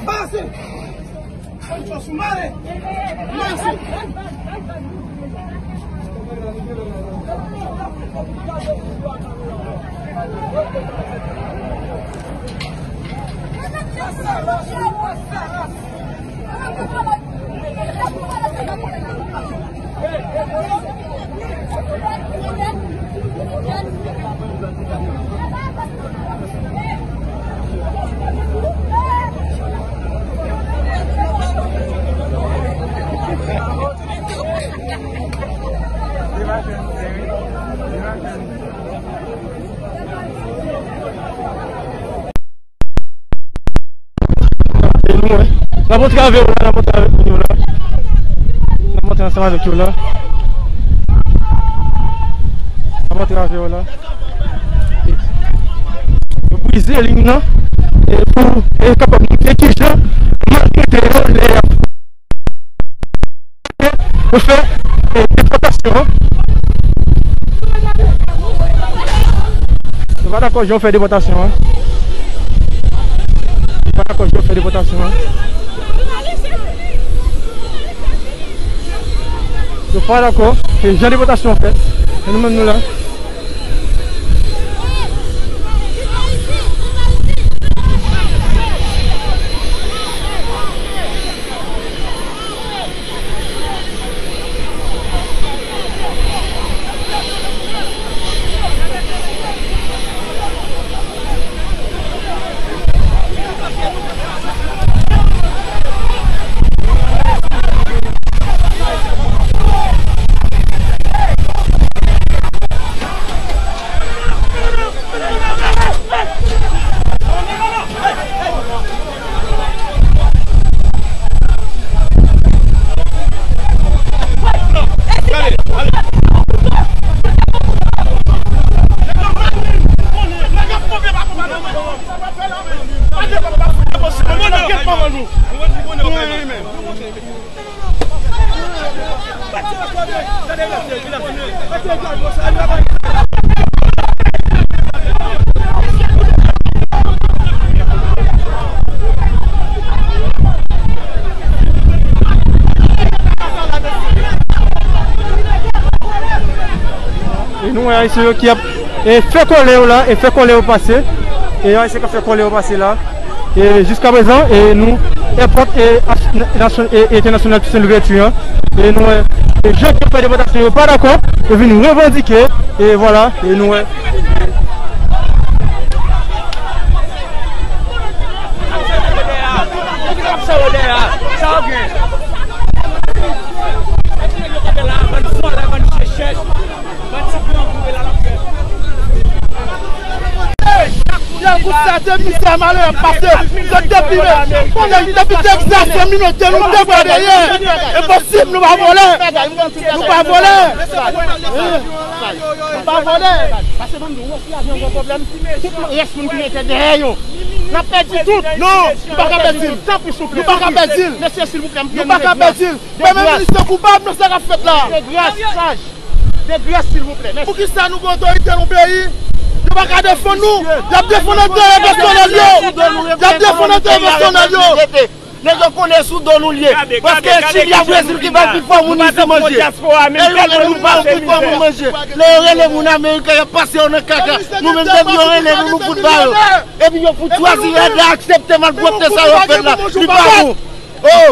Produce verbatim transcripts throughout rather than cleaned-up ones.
Pase! Pancho sou mare! Pase! E nou, wè. N ap antre avè yo la, n ap antre avè moun yo la. N ap antre ansanm avèk yo la. N ap antre avè yo la. Yo brize liy nan. E pou, e kapab montre kijan maltrete yo lè y ap Yo fè, eh, depòtasyon an. Yo pa dakò jan yo fè depòtasyon an. Yo pa dakò jan yo fè depòtasyon an. Yo pa dakò, eh, jan depòtasyon an fèt. E nou menm nou la. E nou wè ayisyen yo ki ap, e, fè kòlè yo la, e fè kòlè yo pase. E ayisyen k ap fè kòlè yo pase la. E jiska prezan, e nou, èpòt, e, ach-, nasyon-, e, entènasyonal Toussaint Louverture an. E nou wè, e jan k ap fè depòtasyon yo pa dakò, yo vin revandike. E vwala, e nou wè. Yè, kou sa te mizè malere ap pase. Zòt depi, konnen depi Texas, se minote nou te pran dèyè. Enposib, nou pa vòlè. Nou pa vòlè. Nou pa vòlè. Pase ban m di w, wè si ajan gen pwoblèm, tout rès moun ki rete dèyè yo, n ap pèdi tout. Non, nou pa ka pèdi l. Tanpri, souple. Nou pa ka pèdi l. Mesye, silvouplè, m priye nou de gras. Premye minis lan koupab nan sa k ap fèt la. De gras, saj. De gras, silvouplè. Mèsi. Poukisa nou gen otorite nan peyi? Yo pa ka defann nou. Y ap defann enterè pèsonèl yo. Y ap defann enterè pèsonèl yo. Nèg yo konnen sou do nou l ye. Paske Chili ak Brezil ki bay pi fò moun isit manje. E yo menm nou ba yo pi fò moun manje. Lè yo rele moun Ameriken, y ap pase yo nan kaka. Nou menm depi yo rele nou, nou fout ba yo. Epi yo fout chwazi rete aksepte malpwòpte sa yo ap fè la. Li pa bon. Oh!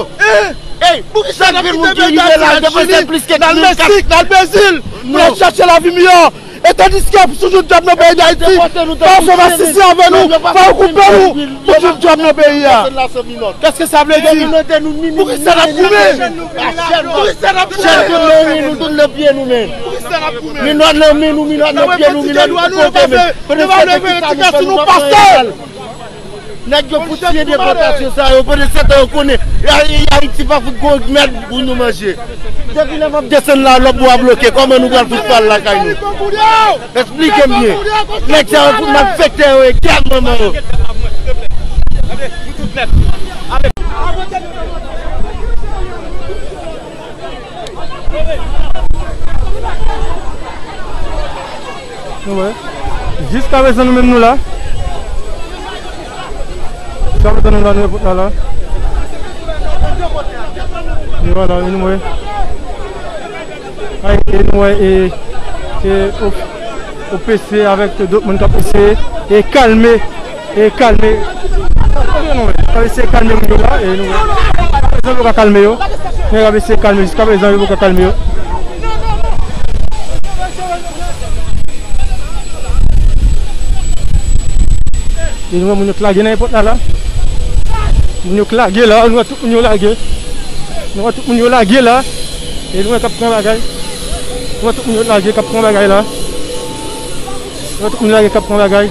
Ey, poukisa anpil moun ki rive la, yo depanse plis ke mil kat. N al Meksik, n al Brezil, pou n al chèche lavi miyò. E tandiske pou sou jout djòb nan peyi Dayiti, fò w fè masisi avè nou, fò w koupe nou pou jout djòb nan peyi a. Kèske sa vle di? Poukisa n ap goumen? Poukisa n ap goumen? Chèn tout nan men nou, tout nan pye nou menm. Poukisa n ap goumen? Minòt nan men nou, minòt nan pye nou, minòt nou tout kote menm. Kote sa te ki sa nou fè, nou pa pran anyen mal. Nèg yo fout siyen depòtasyon sa yo, pandan se tan yo konnen Ayiti pa fout gon mèd pou nou manje. Depi lè m ap desann la, lòt bò a bloke, kòman nou pral fout pral lakay nou? Eksplike m byen. Nèg sa yo fout malfektè yo e gad manman yo. Nou wè. Jiska prezan nou menm nou la. Sa nou tann la nan epòt la la. E vwala, e nou wè. Ay, e nou wè, e, e, o, O P C avèk dòt moun k ap eseye, e kalme, e kalme. K ap eseye kalme moun yo la, e nou wè. Jiskaprezan yo pa ka kalme yo. Nèg ap eseye kalme, jiskaprezan yo poko kalme yo. E nou wè moun yo k lage nan epòt la la. Moun yo k lage la, nou wè tout moun yo lage. Nou wè tout moun yo lage la. E nou wè k ap pran bagay. Nou wè tout moun yo lage k ap pran bagay la. Nou wè tout moun lage k ap pran bagay.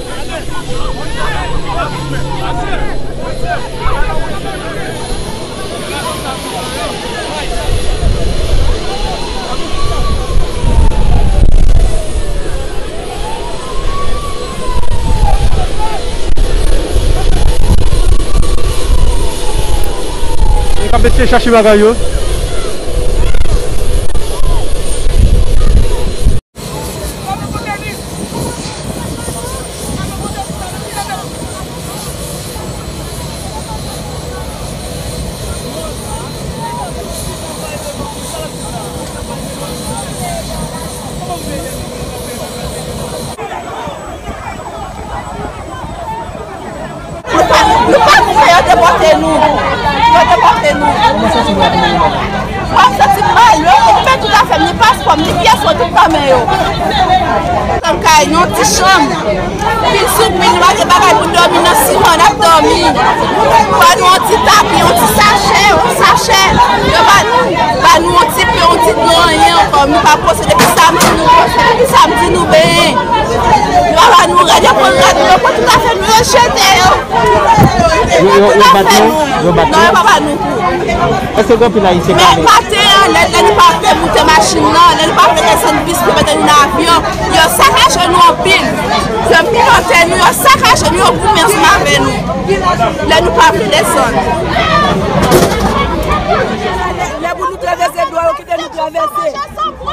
Yo k ap eseye chache bagay yo. Nou pa, nou pa konnen yo depòte nou. Yo depòte nou. Mwen santi m mal. Yo fè tout afè m, ni paspò m, ni pyès mwen, tout nan men yo. Nan kay, nan yon ti chanm. Pil soupli, nou pa gen bagay pou dòmi, nan siman n ap dòmi. Ba nou yon ti tapi, yon ti sachè, yon ti sachè. Yo ba nou, ba nou yon ti pen, yon ti dlo, anyen ankò. Nou pa pwose depi samdi, nou pwose depi samdi, nou benyen. Yo ba nou rad, yo pran rad nou, yo pran tout afè nou, yo jete yo. Yo, yo, yo bat nou? Yo bat nou? Non, yo pa bat nou kou. Èske gen anpil Ayisyen k ale? Men maten an, lè, lè nou pa vle moute machin nan, lè nou pa vle desann bis pou mete nou nan avyon, yo sakaje nou anpil. Yo pilote nou, yo sakaje nou, yo goumen ansanm avè nou. Lè nou pa vle desann. Lè pou nou travèse dlo, yo kite nou travèse.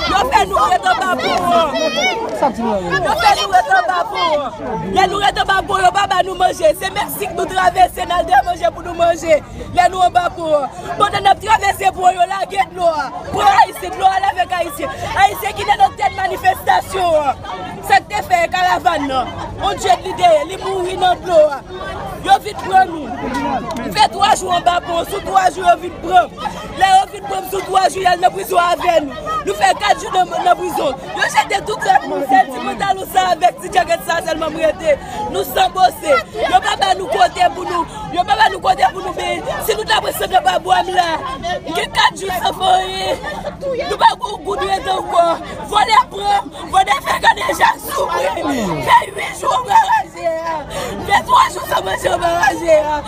Yo fè nou ret anba pon an. Yo fè nou ret anba pon an. Lè nou ret anba pon, yo pa ba nou manje. Se Meksik nou travèse, n al dèyè manje pou nou manje. Lè nou anba pon an. Pandan n ap travèse pon an, yo lage dlo a. Pran Ayisyen, dlo a lave ak Ayisyen. Ayisyen ki nan nan tèt manifestasyon an. Sa k te fè karavàn nan. On djed li te ye, li mouri nan dlo a. Yo vin pran nou. M fè twa jou anba pon, sou twa jou yo vin pran m. Lè yo vin pran m sou twa jou, y al nan prizon avè nou. Nou fè kat jou nan, nan prizon. Yo jete tout rad nou, sèl ti pantalon sa avèk ti djakèt sa sèlman m rete. Nou san bose. Yo pa ba nou kote pou nou, yo pa ba nou kote pou nou benyen. Si nou ta pran sann nan pa bwa m la, m gen kat jou san fè anyen. Nou pa gon goud rete ankò. Vòlè pran m, vòlè fè Kanè Jak soufri. M fè uit jou anba raje a. M fè twa jou san manje anba raje a.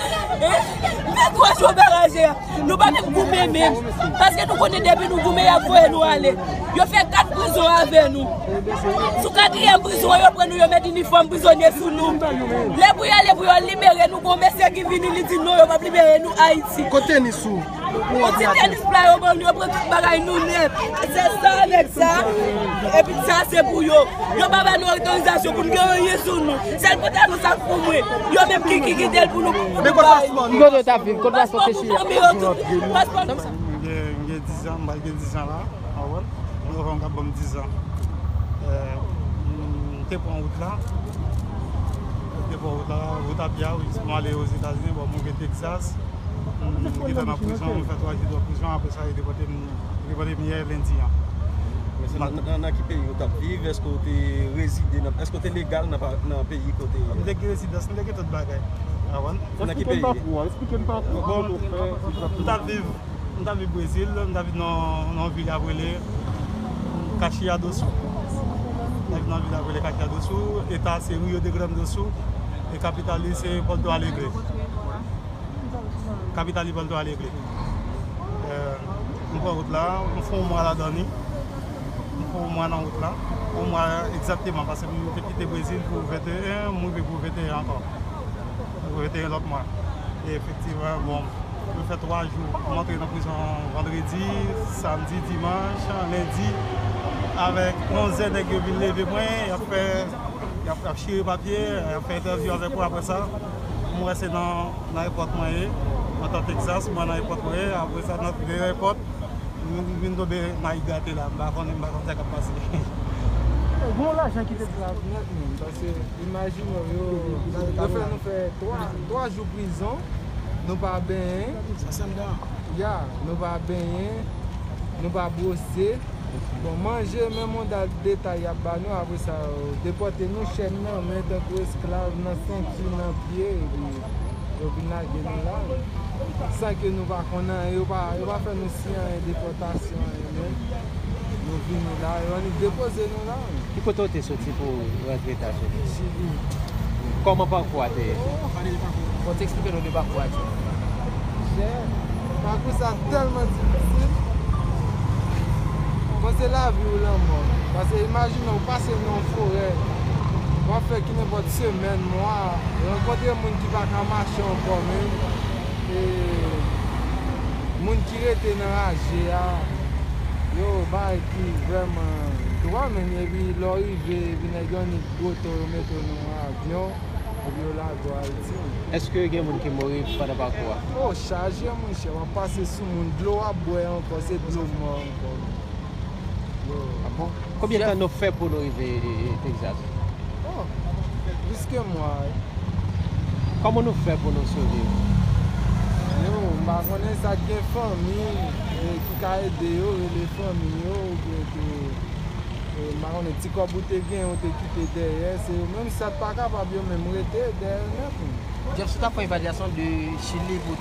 M fè twa jou anba raje a. Nou pa menm goumen menm. Paske nou konnen depi nou goumen, y ap voye nou ale. Yo fè kat prizon avè nou. Sou katriyèm prizon an, yo pran nou, yo met inifòm prizonye sou nou. Lè pou y ale, pou yo libere nou, gon mesye ki vini, li di non, yo p ap libere nou Ayiti. Kot tenis ou? Yon ti tenis pla yo ban nou, yo pran tout bagay nou nèt. Se sa avèk sa. Epi sa se pou yo. Yo pa ba nou otorizasyon pou n gen anyen sou nou. Sèl pantalon sa k pou mwen. Yo menm ki, ki kite l pou nou, pou nou bay. Men kot paspò nou? Kote w t ap viv? Kot paspò te siyen? Paspò m, paspò m. M gen, m gen dizan, m pral gen dizan la. Awen. Novanm k ap ban m dizan. Eh, m te pran wout la. M te pran wout la, wout a pye a, wi, pou m ale Ozetazini, bon, m rive Texas. M gentan nan prizon, m fè twa jou nan prizon, apre sa, yo depòte m, yo depòte m yè lendi an. Men se nan, nan, nan ki peyi ou t ap viv? Èske ou te rezide nan, èske ou te legal nan pa, nan peyi kote? M te gen rezidans, m te gen tout bagay. Awen. Nan ki peyi? Esplike n pakou a, esplike n pakou a. Bon, m t ap viv, m t ap viv Brezil, m t ap viv nan, nan yon vil ap rele Caxias do Sul. M t ap viv nan yon vil ap rele Caxias do Sul, eta se Rio de Grande do Sul, e kapital li se Porto Alegre. Kapital li Porto Alegre. Eh, m pran wout la, m fè yon mwa ladan li. M fè yon mwa nan wout la. Yon mwa egzakteman, paske m te kite Brezil pou venteyen, m rive pou venteyen ankò. Pou venteyen lòt mwa. E efektivman, bon, m fè twa jou. M antre nan prizon vandredi, samdi, dimanch, lendi. Avèk onzè nèg yo vin leve mwen, y ap fè Y ap, y ap chire papye, y ap fè entèvyou avèk mwen apre sa. M Mwen se nan, nan ayewopò mwen ye, antan Texas, mwen nan ayewopò mwen ye, apre sa nan de ayewopò, nou vin tonbe nan Hidrate la, m pa konnen, m pa konn sa k ap pase. Gon lajan ki te trav nèt menm, paske imajine w, yo, yo fè nou fè twa, twa jou prizon, nou pa benyen. Ya, nou pa benyen, nou pa bwose. Bon, manje, menm yon dat detay y ap ba nou, apre sa, yo depòte nou, chèn nan men, tankou esklav, nan senti, nan pye, epi yo vin lage nou la. San ke nou pa konn anyen, yo pa, yo pa fè nou siyen anyen, depòtasyon, anyen, men nou vini la, yo annik depoze nou la. Ki kote w te soti pou w rantre Etazini? Chili. Kòman pakou a te ye? Bon, te eksplike nou de pakou a, Jim. Chè, pakou sa tèlman difisil. Bon, se lavi ou lanmò. Paske imajine w pase nan yon forè, w ap fè ki nenpòt semèn, mwa, rankontre moun ki pa ka mache ankò menm, e moun ki rete nan raje a, yo, bagay ki vrèman dwòl, men epi lè w rive, epi nèg yo annik gwote w, yo mete w nan yon avyon, epi yo lage w Ayiti. Èske gen moun ki mouri pandan pakou a? O, chaje, monchè, w ap pase sou moun, dlo w ap bwè ankò, se dlo mò ankò. Yo. Ah bon? Konbyen tan nou fè pou nou rive, e, e, Texas? O, plis ke mwa, wi. Kòman nou fè pou nou siviv? Yo, m pa konnen, sa k gen fanmi, e, ki ka ede yo, rele fanmi yo, oubyen ke, e, m pa konnen, ti kòb ou te genyen, ou te kite dèyè, se yo menm, sa k pa kapab, yo menm rete dèyè nèt, wi. Jeff, si w ta fè evalyasyon de Chili pou